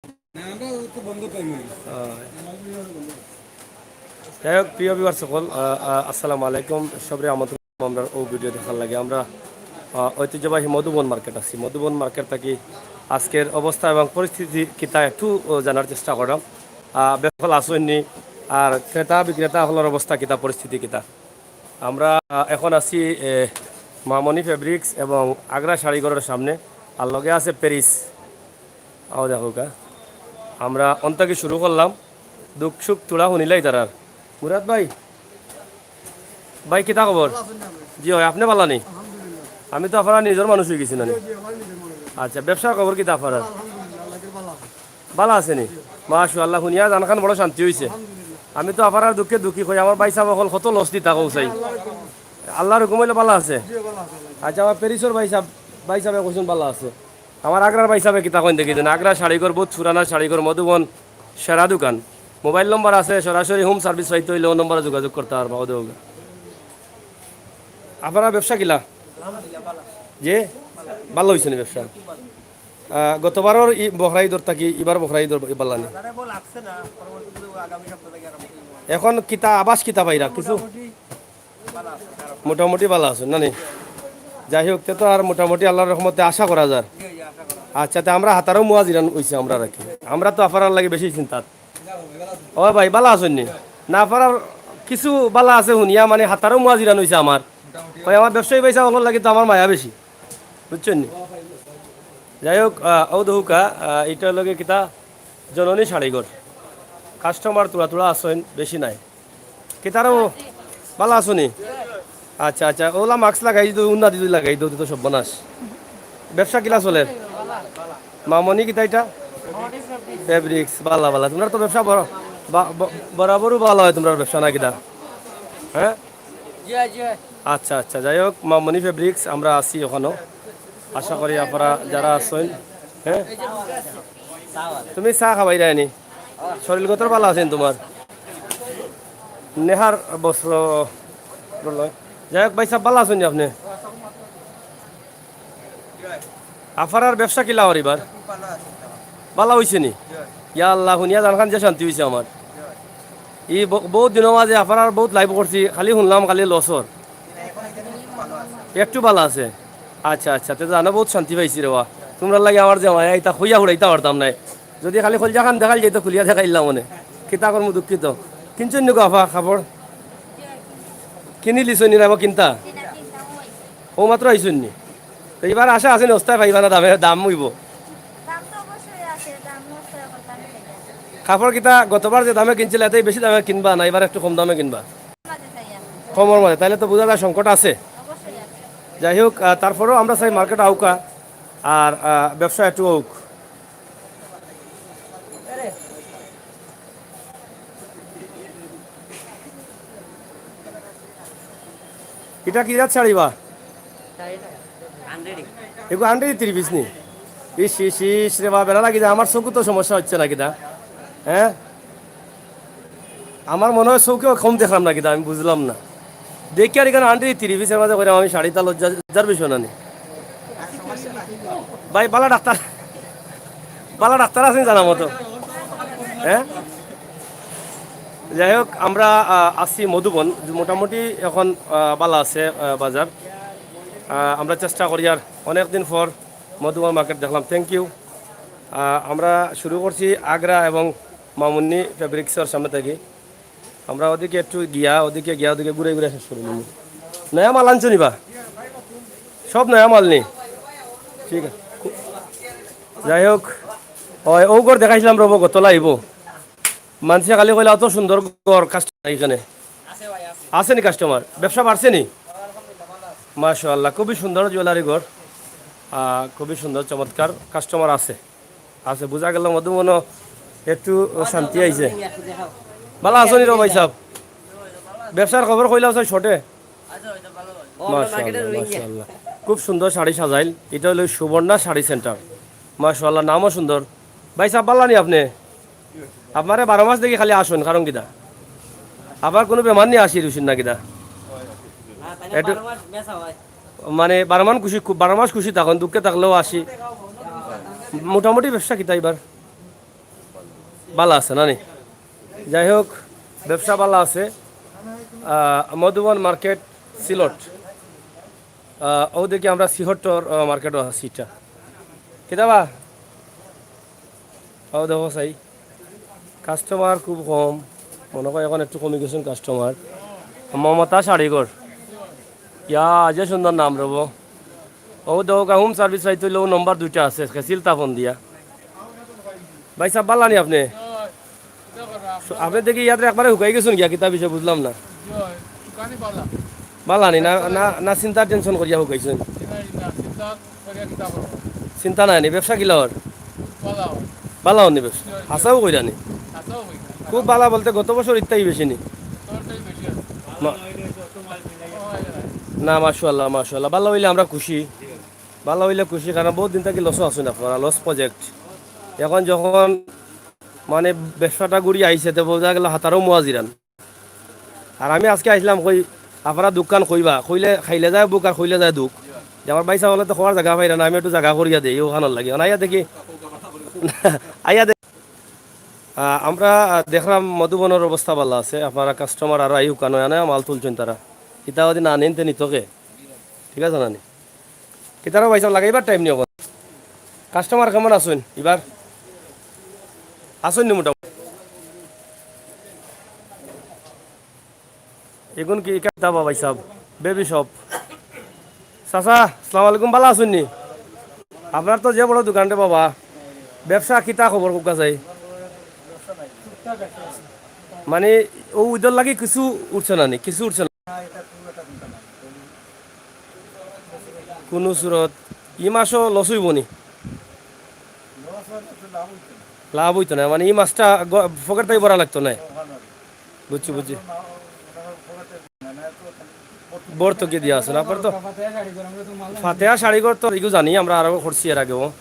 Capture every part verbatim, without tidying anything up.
না, আমরা তো বন্ধ টাইম হয়ে গেছে। আহ, যাই হোক, প্রিয় ভিউয়ার্স সকল, আহ, আহ, আসসালামু আলাইকুম। সবরে আমন্ত্রণ আমরার অউ ভিডিও দেখার লাগি। আমরা, আহ, ঐতিহ্যবাহী মধুবন মার্কেট আছি। মধুবন মার্কেট থাকি আজকের অবস্থা এবং পরিস্থিতি কিতা একটু, আহ, জানার চেষ্টা করলাম। আহ, বেশ ভালা আছইন নি? আর ক্রেতা বিক্রেতা সকলর অবস্থা কিতা, পরিস্থিতি কিতা? আমরা, আহ, এখন আছি, এ, মামনি ফেব্রিক্স এবং আগ্রা শাড়িঘরর সামনে। আর লগে আছে প্যারিস। আও দেখউক্কা, আমরা অন থাকি শুরু করলাম, দুঃখ সুখ থুড়া হুনিলাই তারার। মুরাদ ভাই, ভাই, কিতা খবর? জি অয়, আপনে ভালা নি? আমি তো আপনার নিজর মানুষ অই গেছি না নি? আচ্ছা, ব্যবসার খবর কিতা আপনার? ভালা আছে নি? মাশাআল্লাহ, হুনিয়া জানখান বড় শান্তি অইছে। আমি তো আপনার দুঃখে দুঃখী কই, আমার ভাইসাব অকল কত লস দিতা কও চাই। আল্লার হুকুম অইলে ভালা আছে। আচ্ছা, আমার প্যারিসর ভাইসাব, ভাইসাবে কইছইন ভালা আছে। আমার আগ্রার ভাইসাবে কিতা কইন দেখি দেন। আগ্রা শাড়িঘর, বউত পুরানা শাড়িঘর, মধুবন, সেরা দোকান। মোবাইল নম্বর আছে, সরাসরি হোম সার্ভিস পাইতে অইলে অউ নম্বরে যোগাযোগ করতা পারবা। অউ দেখউক্কা। আপনার ব্যবসা কিলা? যে ভালা অইছে নি ব্যবসা? আহ, গতবারর ই বখরা ইদর থাকি ইবার বখরা ইদর ভালা নি? এখন কিতা আভাস কিতা পাইরা কিছু? মোটামুটি ভালা আছইন না নি? যাই হোক, তে তো আর মোটামুটি আল্লার রহমতে আশা করা যার। আচ্ছা, তে আমরা হাতারও মুয়াজিরান অইছে আমরা রাখি। আমরা তো আপনারার লাগি বেশি চিন্তাত। ও ভাই, ভালা আছইন নি? না, আপনারার কিছু ভালা আছে হুনিয়া, মানে, হাতারও মুয়াজিরান অইছে আমার। ওই আমার ব্যবসায়ী ভাইসাব অকলর লাগি তো আমার মায়া বেশি, বুঝছইন নি? যাই হোক, আহ, অউ দেখউক্কা, আহ, ইটার লগে কিতা জননী শাড়িঘর। কাস্টমার থুড়া থুড়া আছইন, বেশি নাই। কিতারও ভালা আছো নি? আচ্ছা, আচ্ছা, অউলা মাস্ক লাগাই দিও, উন্না দিও, লাগাই দিও, তো সর্বনাশ। ব্যবসা কিলা চলের? মামনি কিতা ইটা? ফেব্রিক্স, ভালা, ভালা। তুমরার তো ব্যবসা বড়, বা-, ব-, বরাবরউ ভালা অয় তুমরার ব্যবসা না কিতা? হ্যাঁ? আচ্ছা, আচ্ছা, যাই হোক, মামনি ফেব্রিক্স, আমরা আছি অখনো। আশা করি আপনারা যারা আছইন, হ্যাঁ? তুমি চা খাবাইরায় নি? শরীলগতর ভালা আছে নি তুমার? নেহার বস্ত্র লয়। যাই হোক, ভাইসাব, ভালা আছইন নি আপনে? আপনারার ব্যবসা কিলা অর ইবার? ভালা অইছে নি? ইয়া আল্লাহ, হুনিয়া জানখান যে শান্তি অইছে আমার। ই ব-, বউত দিনর মাঝে আপনারার বউত লাইভ করছি, খালি হুনলাম খালি লসর। একটু ভালা আছে। আচ্ছা, আচ্ছা, তে জানো বউত শান্তি পাইছি রে বা। তুমরার লাগি আমার যে মায়া, ইতা কইয়া হুরাইতা পারতাম নায়। যুদি খালি কইলজাখান দেখাইল যাইতো, খুলিয়া দেখাইলাম অনে। কিতা করমু, দুঃখিত। কিনছইন নি গো আফা কাপড়? কিনিলিছইন নি না বা কিনতা? অউ মাত্র আইছইন নি? তো ইবার আশা আছে নি, অস্তায় পাইবা না, দামে দাম অইবো? দাম তো অবশ্যই আছে, দাম অস্তায় অখন দামে পাইবা। কাপড় কিতা গতবার যে দামে কিনছিলা, এতে বেশি দামে কিনবা না, ইবার একটু কম দামে কিনবা? মাঝে চাই আছে। কমর মাঝে, তাইলে তো বুঝা যায় সংকট আছে। অবশ্যই আছে। যাই হোক, আহ, তারপরেও আমরা চাই মার্কেট আউকা, আর, আহ, ব্যবসা একটু অউক। ইটা কি জাত শাড়ি বা? এগু হান্ড্রেড থ্রি পিস নি? ইস, ইস, ইস রে বা, বেড়া লাগি যায়। আমার চউখো তো সমস্যা অইছে না কিতা? হ্যাঁ? আমার মনে অয় চউখো কম দেখরাম না কিতা, আমি বুঝলাম না। দেখি আর ইখান হান্ড্রেড থ্রি পিসর মাঝে কইরাম আমি শাড়িটা লজ্জা, লজ্জার বিষয় না নি? ভাই, ভালা ডাক্তার, ভালা ডাক্তার আছইন জানা মতো, হ্যাঁ? যাই হোক, আমরা, আহ, আছি মধুবন, মোটামুটি অখন, আহ, ভালা আছে, আহ, বাজার। আহ, আমরা চেষ্টা করি, আর অনেক দিন পর মধুবন মার্কেট দেখলাম, thank you। আহ, আমরা শুরু করছি আগ্রা এবং মামুন্নি ফেব্রিক্সর সামনে থাকি। আমরা ওদিকে একটু গিয়া, ওদিকে গিয়া, ওদিকে ঘুরে ঘুরে শেষ করি নিমু। নয়া মাল আনছো নি বা? সব নয়া মাল নি? ঠিক আছে। যাই হোক, ওই, অউ ঘর দেখাইছিলাম রবো, গতলা আইবো। মানষে খালি কইলা, "অত সুন্দর ঘর, কাস্টমার নাই ইখানে।" আছে নি কাস্টমার? ব্যবসা বাড়ছে নি? মাশাআল্লাহ, খুবই সুন্দর জুয়েলারি ঘর। আহ, খুবই সুন্দর, চমৎকার। কাস্টমার আছে। আছে, বুঝা গেল মধুবন একটু শান্তি আইছে। ভালা আছো নি রে ভাইসাব? ব্যবসার খবর কইলাও চাই শর্টে। মাশাআল্লাহ, মাশাআল্লাহ। খুব সুন্দর শাড়ি সাজাইল। ইটা অইলো সুবর্ণা শাড়ি সেন্টার। মাশাআল্লাহ, নামও সুন্দর। ভাইসাব, ভালা নি আপনে? আপনারে বারো মাস দেখি খালি আছইন, কারণ কিতা? আবার কুনু বেমার নি আসি রুশিন না কিতা? একটু মানে বারো মাস খুশি, বারো মাস খুশি থাকইন, দুঃখে থাকলেও আসি। মোটামুটি ব্যবসা কিতা ইবার? ভালা আছে না নি? যাই হোক, ব্যবসা ভালা আছে। আহ, মধুবন মার্কেট, সিলট। আহ, ও দেখি আমরা সিহটর, আহ, মার্কেটও আছি এটা। কিতাবা? ও দেখো চাই, কাস্টমার খুব কম। মনে হয় এখন একটু কমি গেছেন কাস্টমার। মমতা শাড়িঘর। ইয়া, যে সুন্দর নাম রব। ও দেখো, হোম সার্ভিস পাইতে হইলে ও নম্বর দুইটা আছে, খেসিল তাপন দিয়া। ভাই সাহেব, ভালা নি আপনি? আপনি দেখি ইয়াতে একবারে হুকাই গেছেন গিয়া, কিতা বিষয় বুঝলাম না। ভালা নি না, না, না চিন্তা টেনশন করিয়া হুকাইছেন? চিন্তা নাই নি, ব্যবসা কিলা অর? ভালা অর নি ব্যবসা? হাছাউ কইরা নি? খুব ভালা বলতে গত বছর ইত্যাই বেশি নি? মা-, না, মাশাআল্লাহ, মাশাআল্লাহ। ভালা অইলে আমরা খুশি। ভালা অইলে খুশি, কারণ বহুত দিন থাকি লসও আছইন আপনারা, লস প্রজেক্ট। এখন যখন মানে ব্যবসাটা ঘুরি আইছে, তে বোঝা গেল হাতারও মুয়াজিরান। আর আমি আজকে আইছিলাম কই, আপনারা দোকান কইবা, কইলে খাইলে যায় বুক আর কইলে যায় দুখ। যে আমার ভাই সাহেব তো খোয়ার জাগা পাইরা না, আমি একটু জাগা করিয়া দেই, ওখানোর লাগি। মানে আইয়া দেখি, আইয়া দেখি, আহ, আমরা, আহ, দেখলাম মধুবনর অবস্থা ভালা আছে, আপনারা কাস্টমার আরো আইউক্কা, নয়া নয়া মাল তুলছইন তারা। ইতা যদি না নিন, তে নিতকে। ঠিক আছে না নি? কিতারা ভাই সাহেব লাগাইবার টাইম নি এখন। কাস্টমার কেমন আছইন এবার? আছইন নি মোটামুটি? এখন কি কিতাবা ভাই সাহেব? Baby shop. চাচা, আসসালামু আলাইকুম, ভালা আছইন নি? আপনার তো যে বড় দোকান রে বাবা, ব্যবসা কিতা খবর কউক্কা চাই? মানে, ও ইদর লাগি কিছু উঠছে না নি, কিছু উঠছে না। কুনু সুরত ই মাসও লস অইবো নি? লাভ অইতো না, মানে ই মাসটা গ-, পকেট থাকি ভরা লাগতো না। বুঝছি, বুঝছি। বর্তকি দিয়া আছে না, আপাতত ফাতেহা শাড়িঘর তো ইগু জানি, আমরা আরো করছি এর আগেও।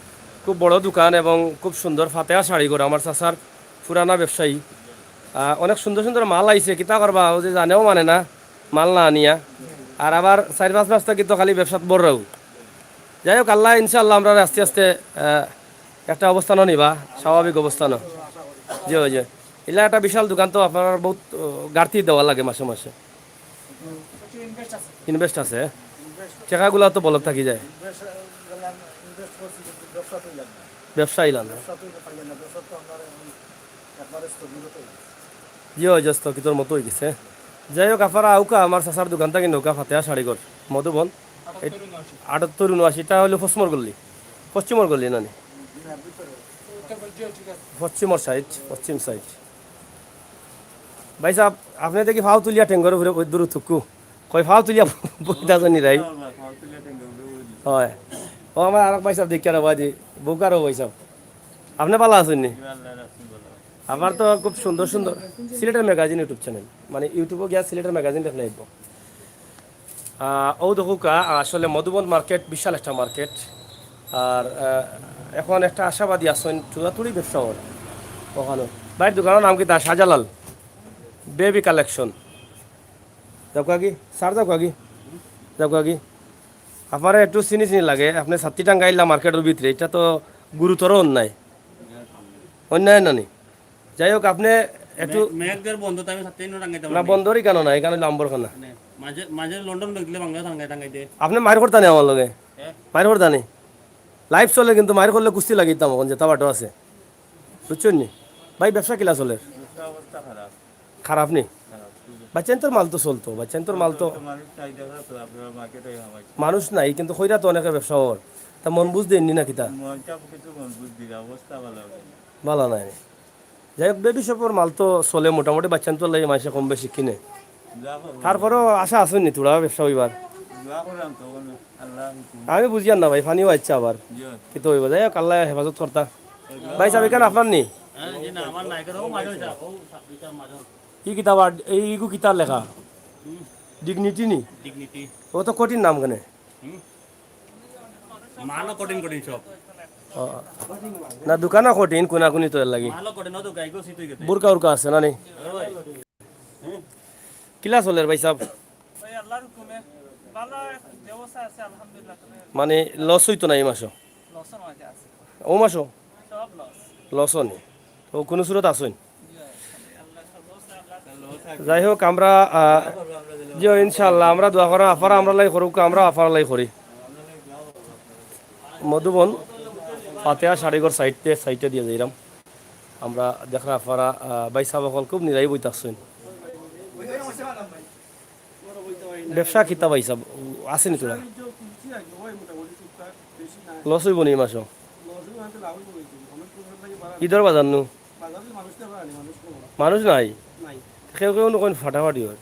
খুব বড় দোকান এবং খুব সুন্দর ফাতেহা শাড়িঘর, আমার চাচার পুরানা ব্যবসায়ী। আহ, অনেক সুন্দর সুন্দর মাল আইছে, কিতা করবা, ও যে জানেও মানে না, মাল না আনিয়া। আর আবার চাইর পাঁচ মাস থাকি তো খালি ব্যবসাত বড় রাখু। যাই হোক, আল্লাহ ইনশাআল্লাহ আমরা আস্তে আস্তে, আহ, একটা অবস্থানও নিবা, স্বাভাবিক অবস্থানও। জি, ওই যে। ইলা একটা বিশাল দোকান তো আপনার বহুত, আহ, গাড়তি দেওয়া লাগে মাসে মাসে। ইনভেস্ট আছে। টেকাগুলা তো বলক থাকি যায়। ব্যবসা ইলা না। জি, ওই যে স্থগিতর মতো অই গেছে। যাই হোক, আপনারা আউক্কা, আমার চাচার দোকান থাকি নেউক্কা, ফাতেহা শাড়িঘর, মধুবন। আটাত্তর ঊনআশি, এটা হইলো পশ্চিমর গল্লি। পশ্চিমর গল্লি না নি? পশ্চিমর সাইড, পশ্চিম সাইড। ভাই সাহেব, আপনে দেখি ফাও তুলিয়া ঠেঙ্গর উপরে ওই দূর থুকু। কই ফাও তুলিয়া বইতা জানি রাই। হয়। ও আমার আরক ভাই সাহেব দেখিয়া রাখবা দি, বউকারও ভাই সাহেব। আপনে ভালা আছইন নি? আমার তো খুব সুন্দর সুন্দর সিলেটের ম্যাগাজিন YouTube চ্যানেল, মানে YouTube-ও গিয়া সিলেটের ম্যাগাজিন দেখলে আইবো। আহ, ও দেখুক্কা, আসলে মধুবন মার্কেট বিশাল একটা মার্কেট। আর, আহ, এখন একটা আশাবাদী আছইন, থুড়া থুড়ি ব্যবসা অর ওখানো। ভাইর দোকানর নাম কিতা? Shahjalal baby collection. যাউক্কা কি? স্যার যাউক্কা কি? যাউক্কা কি? আপনারে একটু চিনি চিনি লাগে, আপনে ছাত্তি টাঙ্গাইলা মার্কেটর ভিতরে, ইটা তো গুরুতর অন্যায়। অন্যায় না নি? যাই হোক, আপনে একটু মে-, মেঘ দের বন্ধ, তো আমি ছাত্তি টাঙ্গাইতে না, পারি। বন্ধর ইখানো না, ইখানো লাম্বরখানা। মানে, মাঝে, মাঝে লন্ডন মেঘ দিলে বাংলা টাঙ্গাই, টাঙ্গাই দে। আপনে মাইর করতা নি আমার লগে? হ্যাঁ। মাইর করতা নি? লাইভ চলে কিন্তু মাইর করলে কুস্তি লাগিতাম অখন, যেতা বাটো আছে। বুঝছইন নি? ভাই, ব্যবসা কিলা চলের? ব্যবসা অবস্থা খারাপ। খারাপ নি? খারাপ, খুবই। বাচ্চাইন্তর মাল তো চলতো, বাচ্চাইন্তর মাল তো চলতো, মানুষ নাই, দেখো তো, আপনার মার্কেটে হামাইছে। মানুষ নাই, কিন্তু কইরা তো অনেকে ব্যবসা অর। তা মন বুঝ দেইন নি না কিতা? মনটা কিছু মন বুঝ দিলে অবস্থা ভালা অয় না। ভালা নাই। যাই হোক, বেবি শপর মাল তো চলে মোটামুটি, বাচ্চাইন্তর লাগি মাইনষে কম বেশি কিনে। যা করবো। তারপরেও আশা আছইন নি থুড়া ব্যবসা অইবার? দোয়া করলাম তো, আল্লাহ হুকুম। আমি বুঝিয়ার না ভাই, পানিও আইছে আবার। জি। কিতা অইবো? যাই হোক, আল্লায় হেফাজত করতা। ভাই সাহেব, ইখান আপনার নি? হ্যাঁ, জি না, আমার নায়কের ও মাঝে যা, ও সাব্বিকার মাঝে। ই কিতাব আর এই ইগু কিতার লেখা? হুম। ডিগনিটি নি? ডিগনিটি। ও তো কঠিন নাম কেনে? হুম। মালও কঠিন কঠিন সব। ও। না, দোকানও কঠিন, কোনাকুনি তো এর লাগি। মালও কঠিন, ও তো গাইগো সিট অই গেছে। বুরকা উরকা আছে না নি? ওই। কিলা চলের ভাই সাহেব? ওই আল্লাহর হুকুমে ভালা এক ব্যবস্থা আছে, আলহামদুলিল্লাহ। তবে মানে লস অইতো না ই মাসো? লসর মাঝে আছে। ও মাসো? সব লস। লসও নি? ও কুনু সুরত আছইন? যাই হোক, আমরা, আহ, জি, ইনশাআল্লাহ, আমরা দোয়া করাম, আফারা আমরার লাগি করউক্কা, আমরা আফারার লাগি করি। মধুবন ফাতেহা শাড়িঘর সাইডে, সাইডে দিয়া যাইরাম। আমরা দেখরাম আফারা, আহ, ভাইসাব অকল খুব নিরাই বই থাকছইন। ব্যবসা কিতা ভাইসাব? আছে নি তোরা? লস অইবো নি ই মাসো? ইদর বাজার নু? মানুষ নাই? কেউ কেউ নু কইন ফাটাফাটি অর।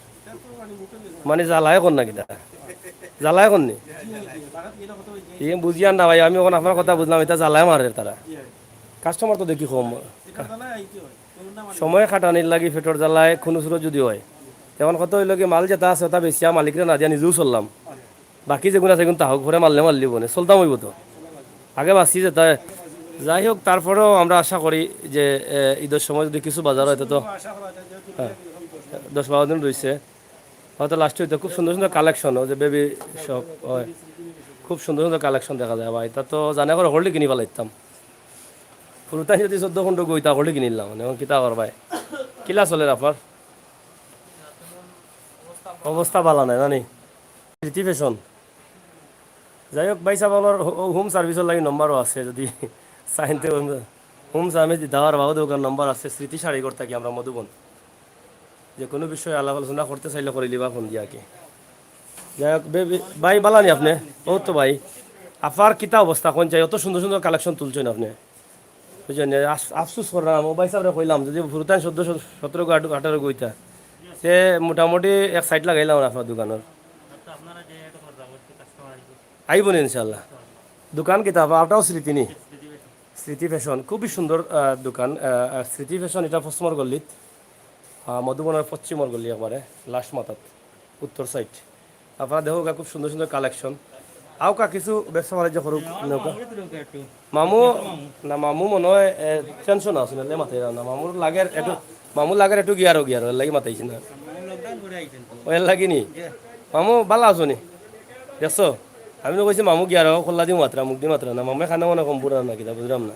মানে জ্বালায় কর না কিতা? জ্বালায় কর নি? ই বুঝিয়ার না ভাই, আমি অখন আপনার কথা বুঝলাম, ইতা জ্বালায় মারের তারা। কাস্টমার তো দেখি কম। সময় কাটানির লাগি পেটর জ্বালায় কুনু সুরত যুদি অয়। অখন কথা অইলো কি, মাল যেতা আছে অতা বেচিয়া মালিকরে না দিয়া নিজেউ চললাম। বাকি যেগুন আছে এগুন তাহক, পরে মারলে মারলিবো নে, চলতাম অইবো তো। আগে বাচি যেতা। যাই হোক, তারপরেও আমরা আশা করি যে, এ, ইদর সময় যুদি কিছু বাজার অয় তো, হ্যাঁ, দশ বারো দিন রইছে। হয়তো লাস্টে অইতো খুব সুন্দর সুন্দর কালেকশন, অউ যে বেবি শপ অয়, খুব সুন্দর সুন্দর কালেকশন দেখা যায়। ভাই, তা তো জানা করে হকলটি কিনি ফালাইতাম। ফুরুতাইন যুদি চৌদ্দ পনরো গু অইতা হকলটি কিনিলাম, মানে, অখন কিতা করবায়? কিলা চলের আপনার? অবস্থা বালা নায়, না নি? স্মৃতি ফ্যাশন। যাই হোক, ভাইসাব অকলর হো-, হোম সার্ভিসর লাগি নম্বরও আছে, যুদি চাইন তে হোম, হোম সার্ভিস দিতা পারবা, অউ দোকান নম্বর আছে, স্মৃতি শাড়িঘর থাকি আমরা মধুবন। যে কুনু বিষয়ে আলাপ আলোচনা করতে চাইলে করিলিবা ফোন দিয়া কি। যাই হোক, বে-, বে-, ভাই, বালা নি আপনে? অউ তো ভাই, আফার কিতা অবস্থা, কইন চাই, অত সুন্দর সুন্দর কালেকশন তুলছইন আপনে। বুঝছইন নি? আফ-, আফসোস কররাম, অউ ভাইসাবরে কইলাম, যুদি ফুরুতাইন চৌদ্দ, সতেরো গু, আঠারো গু অইতা, তে মোটামুটি এক সাইড লাগাইলাম অনে আফার দোকানর। আইবো নি ইনশাআল্লাহ। দোকান কিতা আফা? অটাও স্মৃতি নি? স্মৃতি ফ্যাশন, খুবই সুন্দর, আহ, দোকান, আহ, আহ, স্মৃতি ফ্যাশন, ইটা পশ্চিমর গল্লিত, আহ, মধুবনর পশ্চিমর গল্লি একবারে, লাস্ট মাথাত, উত্তর সাইড। আফারা দেখউক্কা, খুব সুন্দর সুন্দর কালেকশন। আউক্কা কিছু ব্যবসা বাণিজ্য করউক নৌকা। মামু, না, মামু মনো অয়, এ, টেনশন আছে, নাইলে মাতাইরা না। মামুর লাগের একটু, মামুর লাগের একটু গিয়ারো গিয়ারো, এরলাগি মাতাইছি না। অউ এরলাগি নি? মামু, বালা আছো নি? দেখছো? আমি তো কইছি মামু গিয়ারো, খোল্লা দি মাতরা, মুখ দি মাতরা না। মামুয়ে খানা মনে কম পুরা না কিতা, বুঝলাম না।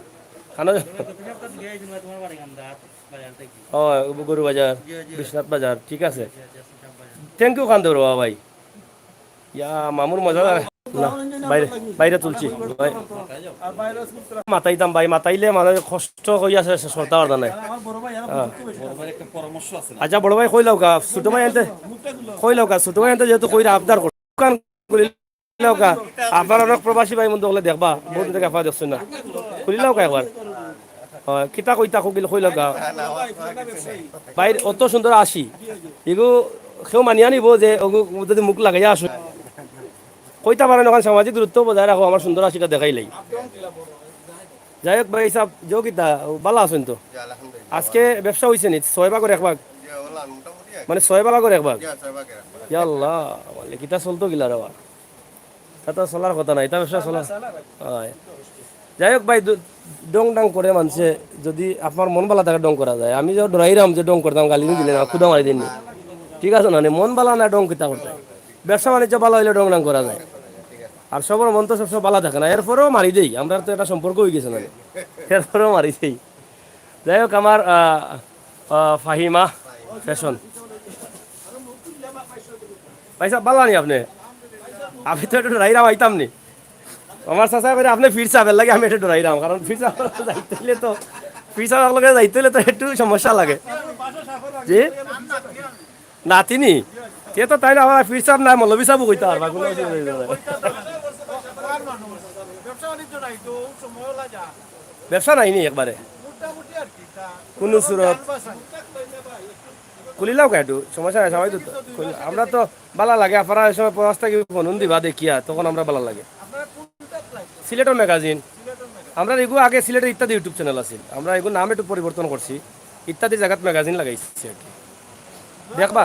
খানা ও, গরু বাজার, বিশ্বনাথ বাজার, ঠিক আছে। Thank you খান দেও রে বাবা ভাই। ইয়া, মামুর মজা লাগে। না, বাইরে, বাইরে তুলছি। ভাই, মাতাইতাম ভাই, মাতাইলে মানে কষ্ট কইয়া শেষ, শেষ করতা পারতা নায়। হ্যাঁ। আচ্ছা, বড় ভাই কইলাউক্কা, ছোট ভাই আনতে, কইলাউক্কা, ছোট ভাই আনতে যেহেতু কইরা আবদার কর-, দোকান খুলিলাউক্কা, আফার অনেক প্রবাসী ভাই বন্ধু অকলে দেখবা, বহুত দিন থাকি আফারে দেখছইন না। খুলিলাউক্কা একবার। হয়, কিতা কইতা কউক্কা, কইলাউক্কা। ভাই, অত সুন্দর আশি। ইগু কেউ মানিয়া নিবো যে অগু যুদি মুখ লাগাইয়া আসো। কইতা পারইন, অখান সামাজিক দূরত্ব বজায় রাখো, আমার সুন্দর আশিটা দেখাইলাই। যাই হোক ভাইসাব, যে কিতা, বালা আছইন তো? জি, আলহামদুলিল্লাহ। আজকে ব্যবসা অইছে নি? ছয় ভাগর এক ভাগ? জি, অলা মোটামুটি আর কি। মানে ছয় ভাগর এক ভাগ? জি, ছয় ভাগর এক ভাগ। ইয়া আল্লাহ, মানে কিতা চলতো কিলা রে বা? তা তো চলার কথা নায়, ইতা ব্যবসা চলা। অয়। যাই হোক ভাই, দু-, ঢং ঢাং করে মানষে, যুদি আপনার মন বালা থাকে ঢং করা যায়। আমি যে ডরাইরাম যে ঢং করতাম, গালি দিলে না, খুদা মারি দিন। ঠিক আছে না? মন বালা না, ঢং কিতা করতে? ব্যবসা বাণিজ্য বালা অইলে ঢং ঢাং করা যায়। আর সবর মন তো সবসময় বালা থাকে না, এরপরেও মারি দেই। আমরার তো একটা সম্পর্ক অইগেছে না, এরপরেও মারি দেই। যাই হোক, আমার, আহ, আহ, ফাহিমা ফ্যাশন। ভাইসাব, বালা নি আপনে? আমি তো একটু ডরাইরাম আইতাম নি। আমার চাচায় কইরা আপনে পীর সাবর লাগি আমি একটু ডরাইরাম, কারণ পীর সাবর লগে যাইতে অইলে তো, পীর সাবর লগে যাইতে অইলে তো একটু সমস্যা লাগে। জি? নাতি নি? তে তো তাইন আমার পীর সাব নায়, মৌলভী সাবও কইতা পারবা, কুনু অসুবিধা অইতো নায়। ব্যবসা নাই নি একবারে? কুনু সুরত। খুলিলাউক্কা একটু, সমস্যা নাই, সবাই তো, আমরা তো বালা লাগে, আফারা অউ সময় প্রবাস থাকি ফোন দিবা দেখিয়া, তখন আমরা বালা লাগে। সিলেটর ম্যাগাজিন। আমরা এগু আগে সিলেটর ইত্যাদি YouTube channel আছিল, আমরা এগুর নাম একটু পরিবর্তন করছি, ইত্যাদি জাগাত ম্যাগাজিন লাগাইছি আর কি। দেখবা?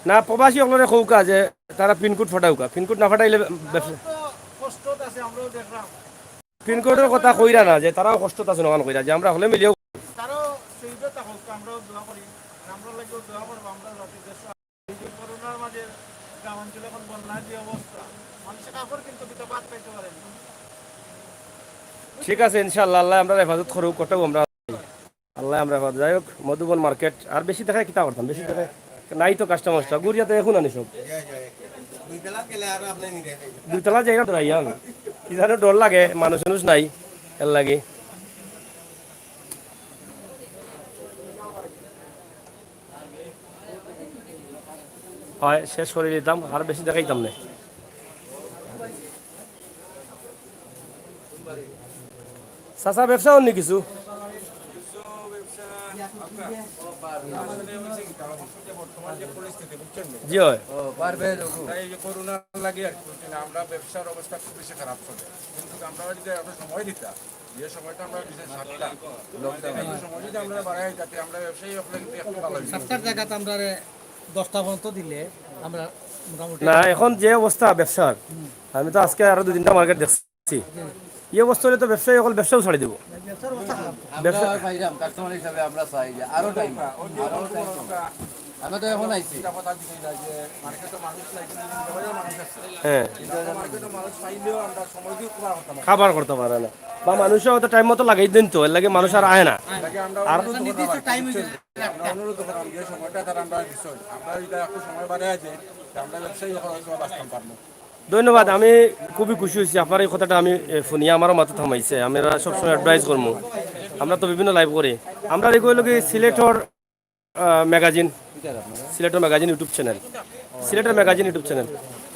না, প্রবাসী অকলরে কউক্কা যে তারা পিনকোড ফাটাউক্কা, পিনকোড না ফাটাইলে ব্যবসা। পিনকোডর কথা কইরা না, যে তারাও কষ্টত আছইন, অখান কইরা যে আমরা হকলে মিলিয়াউ। ঠিক আছে, ইনশাআল্লাহ, আল্লাহ আমরারে হেফাজত করুক, কটাও আমরা, আল্লাহ আমরারে হেফাজত। যাই হোক, মধুবন মার্কেট আর বেশি দেখাইয়া কিতা করতাম, বেশি দেখাইয়া নাই তো কাস্টমার, ঘুরিয়া তো এখন আনি সব। দুইতলা যাই না তো রাইয়া আমি, কি জানো ডর লাগে, মানুষ মানুষ নাই, এর লাগি। হয়, শেষ করি দিতাম, আর বেশি দেখাইতাম না। চাচা, ব্যবসা অননি কিছু? জি হয়। তাই এই যে করোনার লাগে আর কি, বুঝছেন, আমরা ব্যবসার অবস্থা খুব বেশি খারাপ চলে, কিন্তু আমরা যদি একটু সময় দিতাম, যে সময়টা আমরা বিশেষ সাতটা লকডাউন, এই সময় যদি আমরা বাড়াই, যাতে আমরা ব্যবসায়ী হকলে কিন্তু একটু ভালো হইতো। সাতটার জায়গাত আমরা দশটা পর্যন্ত দিলে আমরা মোটামুটি না, এখন যে অবস্থা ব্যবসার, আমি তো আজকে আরো দুই তিনটা মার্কেট দেখছি। এই অবস্থা হলে তো ব্যবসায়ী হকল ব্যবসাও ছাড়ি দিব। আমরা ব্যবসা পাইলাম কাস্টমার হিসাবে, আমরা চাই যে আরো টাইম, আরো টাইম। আমরা তো এখন আইছি। হ্যাঁ। খাবার করতে পারে না, বা মানুষও হয়তো টাইম মতো লাগাই দিন, তো এর লাগে মানুষ আর আয় না। আর নির্দিষ্ট টাইম হইছে। আমরা অনুরোধ করলাম যে সময়টা তারা আমরা দিচ্ছি, আমরা যদি একটু সময় বাড়াই যাই, তা আমরা ব্যবসায়ী হকল হয়তো বাঁচতাম পারবো। ধন্যবাদ, আমি খুবই খুশি হইছি আপনার এই কথাটা আমি, এ, শুনিয়া আমারও মাথা থামাইছে। আমরা সবসময় অ্যাডভাইস করবো, আমরা তো বিভিন্ন লাইভ করি। আমরা এগুলো কি সিলেটর, আহ, ম্যাগাজিন, সিলেটর ম্যাগাজিন YouTube চ্যানেল, সিলেটর ম্যাগাজিন YouTube চ্যানেল।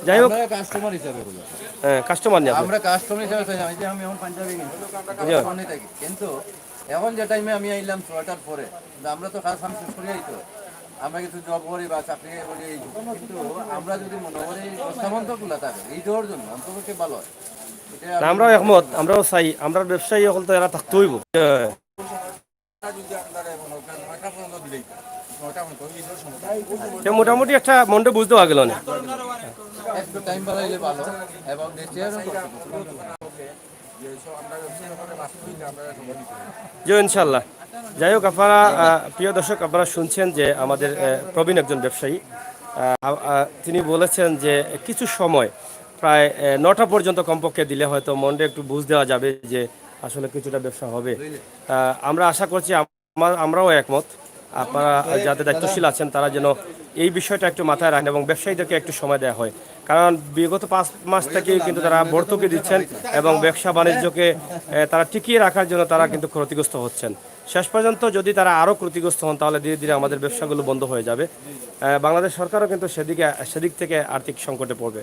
যাই হোক, আমরা কাস্টমার হিসাবে বলি। হ্যাঁ, কাস্টমার নিয়ে আপনি। আমরা কাস্টমার হিসাবে চাই, আমি যে আমি এখন পাঞ্জাবি কিনছি, জি। কাস্টমার নিয়ে থাকি। কিন্তু এখন যে টাইমে আমি আইলাম ছয়টার পরে, কিন্তু আমরা তো কাজ কাম শেষ করে আইতো। আমরা কিছু জব করি বা চাকরি করি, এই কিন্তু আমরা যদি মনে করি দশটা পর্যন্ত খোলা থাকে, এই দেওয়ার জন্য অন্তত কি ভালো হয়। এটা না, আমরাও একমত, আমরাও চাই, আমরা ব্যবসায়ী হকল তো এরা থাকতে হইব। যদি আপনারা মনে করেন নয়টা পর্যন্ত দিলেই তো, নয়টা পর্যন্ত, এই দেওয়ার সময়। সে মোটামুটি একটা মনটা বুঝতে পারল না। একটু টাইম বাড়াইলে ভালো, এবং যে চেয়ারও করতে পারবো। জি, ইনশাল্লাহ। যাই হোক, আপনারা, আহ, প্রিয় দর্শক, আপনারা শুনছেন যে আমাদের, আহ, প্রবীণ একজন ব্যবসায়ী, আহ, আহ, তিনি বলেছেন যে কিছু সময় প্রায়, আহ, নটা পর্যন্ত কমপক্ষে দিলে হয়তো মনটা একটু বুঝ দেওয়া যাবে যে আসলে কিছুটা ব্যবসা হবে। আহ, আমরা আশা করছি আমার, আমরাও একমত, আপনারা যাতে দায়িত্বশীল আছেন, তারা যেন এই বিষয়টা একটু মাথায় রাখেন এবং ব্যবসায়ীদেরকে একটু সময় দেওয়া হয়। কারণ বিগত পাঁচ মাস থেকেই কিন্তু তারা ভর্তুকি দিচ্ছেন এবং ব্যবসা বাণিজ্যকে, এ, তারা টিকিয়ে রাখার জন্য তারা কিন্তু ক্ষতিগ্রস্ত হচ্ছেন। শেষ পর্যন্ত যদি তারা আরও ক্ষতিগ্রস্ত হন, তাহলে ধীরে ধীরে আমাদের ব্যবসাগুলো বন্ধ হয়ে যাবে। এ, বাংলাদেশ সরকারও কিন্তু সেদিকে, সেদিক থেকে আর্থিক সংকটে পড়বে।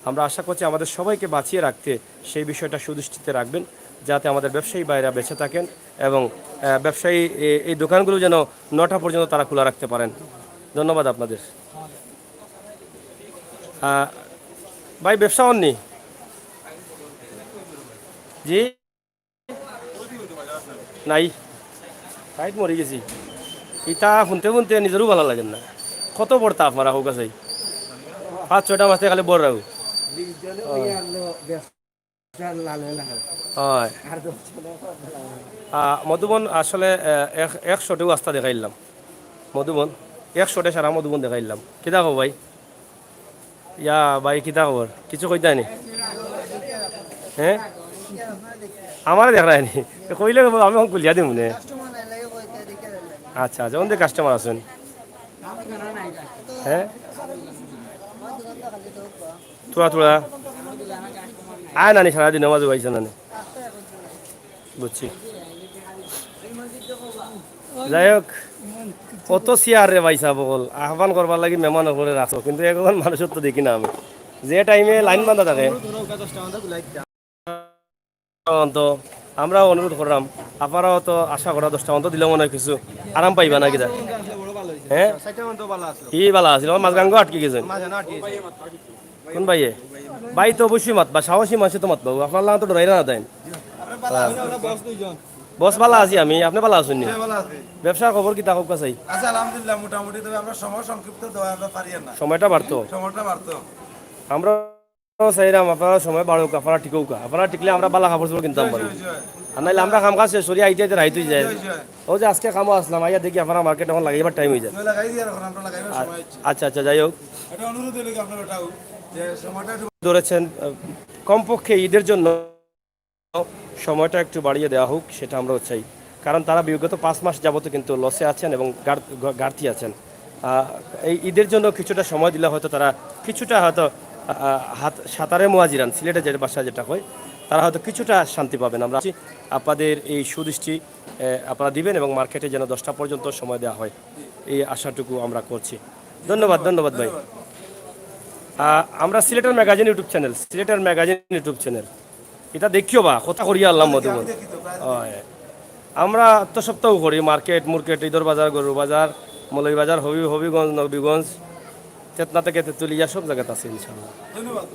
আমরা আশা করছি আমাদের সবাইকে বাঁচিয়ে রাখতে সেই বিষয়টা সুদৃষ্টিতে রাখবেন, যাতে আমাদের ব্যবসায়ী ভাইরা বেঁচে থাকেন এবং, আহ, ব্যবসায়ী এ-, এই দোকানগুলো যেন নটা পর্যন্ত তারা খোলা রাখতে পারেন। ধন্যবাদ আপনাদের। আহ, ভাই, ব্যবসা অননি? জি? নাই, লাইট মরি গেছি। ইতা শুনতে শুনতে নিজেরও ভালো লাগে না। কত বড় তাপ মারা হোক আছে, পাঁচ ছয়টা মাসে খালি বড় রাখো। হয়। আহ, মধুবন আসলে, আহ, এক, এক শটেও আস্তা দেখাইলাম। মধুবন, এক শটে সারা মধুবন দেখাইলাম। কিতা কও ভাই? ইয়া ভাই, কিতা খবর? কিছু কইতায় নি? হ্যাঁ? আমারে দেখরায় নি? এ, কইলে আমি এখন খুলিয়া দিমু নে। আচ্ছা, আচ্ছা, অন্ধে কাস্টমার আছেন। হ্যাঁ? থুড়া থুড়া। আয় না নি, সারাদিন নামাজ পাইছে না নি? বুঝছি। যাই হোক, অত চেয়ার রে ভাই সাব অকল, আহ্বান করবার লাগি মেহমান অকলরে রাখো, কিন্তু একজন মানুষর তো দেখি না আমি। যে টাইমে লাইন বান্ধা থাকে। তো আমরাও অনুরোধ করলাম, আপনারাও তো আশা করা দশটা অন্ত দিলে মনে হয় কিছু আরাম পাইবা না কিতা? হ্যাঁ? ই বালা আছিল, আমার মাঝে গাঙ্গো আটকি গেছে। কোন ভাইয়ে? ভাই তো অবশ্যই মাতবা, সাহসী মানুষে তো মাতবা, আপনার লাগা তো ডরাইরা না দেন। বস বালা আছি আমি, আপনি বালা আছেন নি? ব্যবসার খবর কিতা কউক্কা চাই? আচ্ছা, আলহামদুলিল্লাহ, মোটামুটি, তবে আমরা সময় সংক্ষিপ্ত, দেওয়া আমরা পারি আর না। সময়টা বাড়তো। সময়টা বাড়তো। আমরাও চাইরাম আপনারা সময় বাড়উক্কা, আপনারা টিকউক্কা, আপনারা টিকলে আমরা বালা কাপড় চোপড় কিনতাম পারি। জি, জি। আর নাইলে আমরা কাম কাজ শেষ করি আইতে আইতে রাইত অই যায়। জি, জি। অউ যে আজকে কামো আসলাম, আইয়া দেখি আপনারা মার্কেট এখন লাগাইবার টাইম অই যায়। লাগাই দিয়ার এখন আমরা লাগাইবার সময় অইছে। আচ্ছা, আচ্ছা, যাই হোক। এটা অনুরোধ অইলো কি আপনারা ওটাও যে সময়টা একটু ধরেছেন, আহ, কমপক্ষে ঈদের জন্য সময়টা একটু বাড়িয়ে দেওয়া হোক, সেটা আমরাও চাই। কারণ তারা বিগত পাঁচ মাস যাবত কিন্তু লসে আছেন এবং গার-, গ-, ঘাটতি আছেন। আহ, এই ঈদের জন্য কিছুটা সময় দিলে হয়তো তারা কিছুটা হয়তো, আহ, হাত, সাতারে মুয়াজিরান, সিলেটে যে ভাষায় যেটা হয়, তারা হয়তো কিছুটা শান্তি পাবেন। আমরা আপনাদের এই সুদৃষ্টি, আহ, আপনারা দিবেন এবং মার্কেটে যেন দশটা পর্যন্ত সময় দেওয়া হয়, এই আশাটুকু আমরা করছি। ধন্যবাদ, ধন্যবাদ ভাই। আহ, আমরা সিলেটের ম্যাগাজিন YouTube চ্যানেল, সিলেটের ম্যাগাজিন YouTube চ্যানেল, এটা দেখিও বা, কথা করিয়া আল্লাহ মধুবন। অয়। আমরা তো সপ্তাহ করি মার্কেট, মুর্কেট, ঈদর বাজার, গরুর বাজার, মৌলভীবাজার, হবি-, হবিগঞ্জ, নবীগঞ্জ, চেতনা থেকে তেঁতুলিয়া, সব জায়গাতে আছে ইনশাআল্লাহ।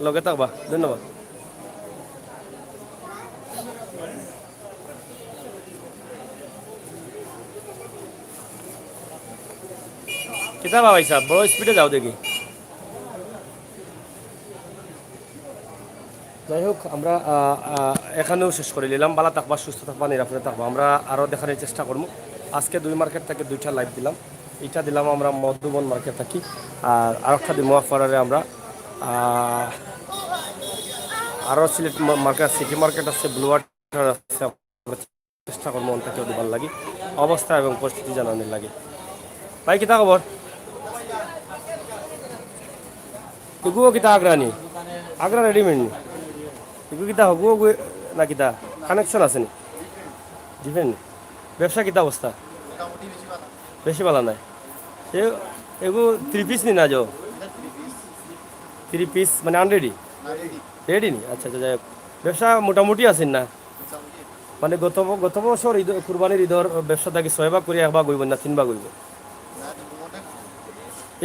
লগে থাকবা, ধন্যবাদ। কিতা বা ভাই সাহেব, বড় স্পিডে যাও দেখি। যাই হোক, আমরা, আহ, আহ, এখানেও শেষ করে নিলাম। ভালা থাকবা, সুস্থ থাকবা, নিরাপদে থাকবা। আমরা আরও দেখানোর চেষ্টা করবো। আজকে দুই মার্কেট থেকে দুইটা লাইভ দিলাম। এটা দিলাম আমরা মধুবন মার্কেট থাকি, আর আরেকটা দিব মুজাফফরপুরে আমরা, আহ, আরও সিলেট মা-, মার্কেট, সিটি মার্কেট আছে, ব্লু ওয়াটার আছে। চেষ্টা করবো অন্তাকে দিবার লাগি, অবস্থা এবং পরিস্থিতি জানানোর লাগি। ভাই, কিতা খবর? এগুও কিতা আগ্রা নি? আগ্রা রেডিমেড নি? এগু কিতা হগু হগু না কিতা? কানেকশন আছে নি? ডিফারেন্ট নি? ব্যবসা কিতা অবস্থা? বেশি ভালা নাই। এ, এগু থ্রি পিস নি না যো? থ্রি পিস মানে আনরেডি? রেডি নি? আচ্ছা, আচ্ছা, যাই হোক। ব্যবসা মোটামুটি আছে না? মানে গত ব-, গত বছর ঈদ, কুরবানির ঈদর ব্যবসা থাকি ছয় ভাগ করি এক ভাগ অইবো না তিন ভাগ অইবো?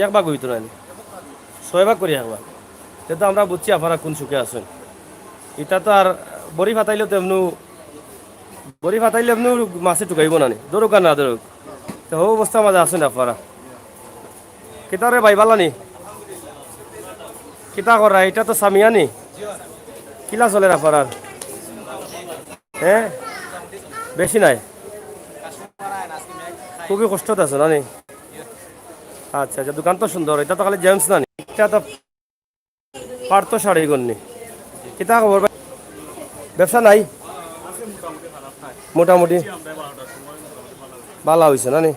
এক ভাগ অইতো না নি? ছয় ভাগ করি এক ভাগ। তে তো আমরা বুঝছি আপনারা কোন সুখে আছেন। ইটা তো আর বড়ি ফাতাইলে তো এমনু, বড়ি ফাতাইলে এমনু মাছে টুকাইবো না নি? ধরুক আর না ধরুক। তো হো অবস্থা মাঝে আছেন আপনারা। কিতা রে ভাই, ভালা নি? কিতা করা? ইটা তো সামিয়া নি? কিলা চলের আপনারার? হ্যাঁ? বেশি নাই? খুবই কষ্টত আছে না নি? আচ্ছা, আচ্ছা, দোকান তো সুন্দর। ইটা তো খালি জেন্টস না নি? ইটা তো পার্থ শাড়ি গন্নি। কিতা খবর ভাই? ব্যবসা নাই? মোটামুটি। ভালা অইছে না নি?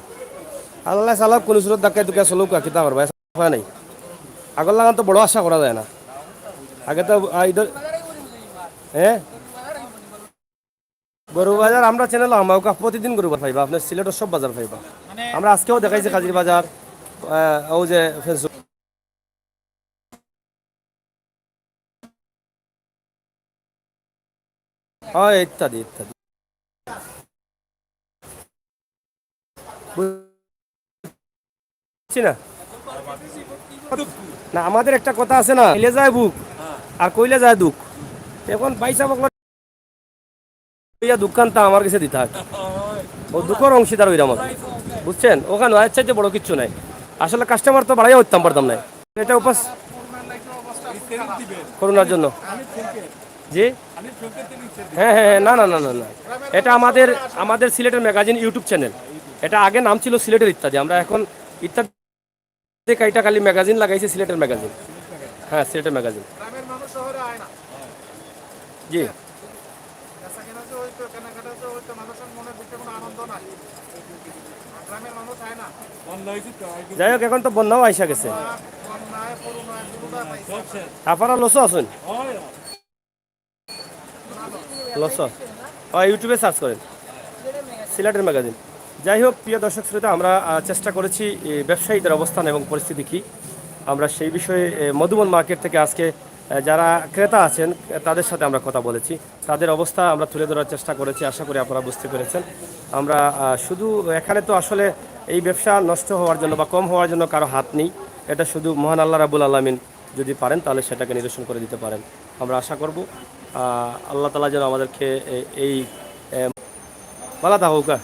আল্লাহ চালাউক, কোন সুরত ধাক্কায় ধুক্কায় চলুক, আর কিতা করবা? উপায় নাই। আগর লাগান তো বড় আশা করা যায় না। আগে তো, আ, ইদর, হ্যাঁ? গরু বাজার আমরা চ্যানেল আমাউকা প্রতিদিন গরু বাজার পাইবা, আপনার সিলেটর সব বাজার পাইবা। আমরা আজকেও দেখাইছি কাজির বাজার, আহ, ও যে ফেঞ্চু, হয় ইত্যাদি ইত্যাদি। বুঝছি না? না, আমাদের একটা কথা আছে না, কইলে যায় বুক আর কইলে যায় দুঃখ। এখন ভাই সাহেব ইয়া দোকানটা আমার কাছে দিতে হয়। ও দুঃখর অংশীদার অইরাম আমি। বুঝছেন? ওখানে এর চাইতে বড় কিচ্ছু নাই। আসলে কাস্টমার তো বাড়াইয়া উঠতাম পারতাম না। এটা উপাস করোনার জন্য। জি? হ্যাঁ, হ্যাঁ, হ্যাঁ, না, না, না, না, না। এটা আমাদের, আমাদের সিলেটের ম্যাগাজিন YouTube চ্যানেল। এটা আগে নাম ছিল সিলেটের ইত্যাদি। আমরা এখন ইত্যাদি কাইটা খালি ম্যাগাজিন লাগাইছে, সিলেটের ম্যাগাজিন। হ্যাঁ, সিলেটের ম্যাগাজিন। জি। যাই হোক, এখন তো বন্যাও আইসা গেছে। আপনারা লসও আছেন? লস? ও, YouTube-এ সার্চ করেন সিলেটের ম্যাগাজিন। যাই হোক, প্রিয় দর্শক শ্রোতা, আমরা, আহ, চেষ্টা করেছি এই ব্যবসায়ীদের অবস্থান এবং পরিস্থিতি কী, আমরা সেই বিষয়ে, এ, মধুবন মার্কেট থেকে আজকে, আহ, যারা ক্রেতা আছেন, তাদের সাথে আমরা কথা বলেছি, তাদের অবস্থা আমরা তুলে ধরার চেষ্টা করেছি। আশা করি আপনারা বুঝতে পেরেছেন। আমরা, আহ, শুধু এখানে তো আসলে এই ব্যবসা নষ্ট হওয়ার জন্য বা কম হওয়ার জন্য কারো হাত নেই, এটা শুধু মহান আল্লাহ রাব্বুল আলামিন যদি পারেন, তাহলে সেটাকে নিরসন করে দিতে পারেন। আমরা আশা করব, আহ, আল্লাহ তাআলা যেন আমাদেরকে এ-, এই, এ, ভালা থাকউক্কা।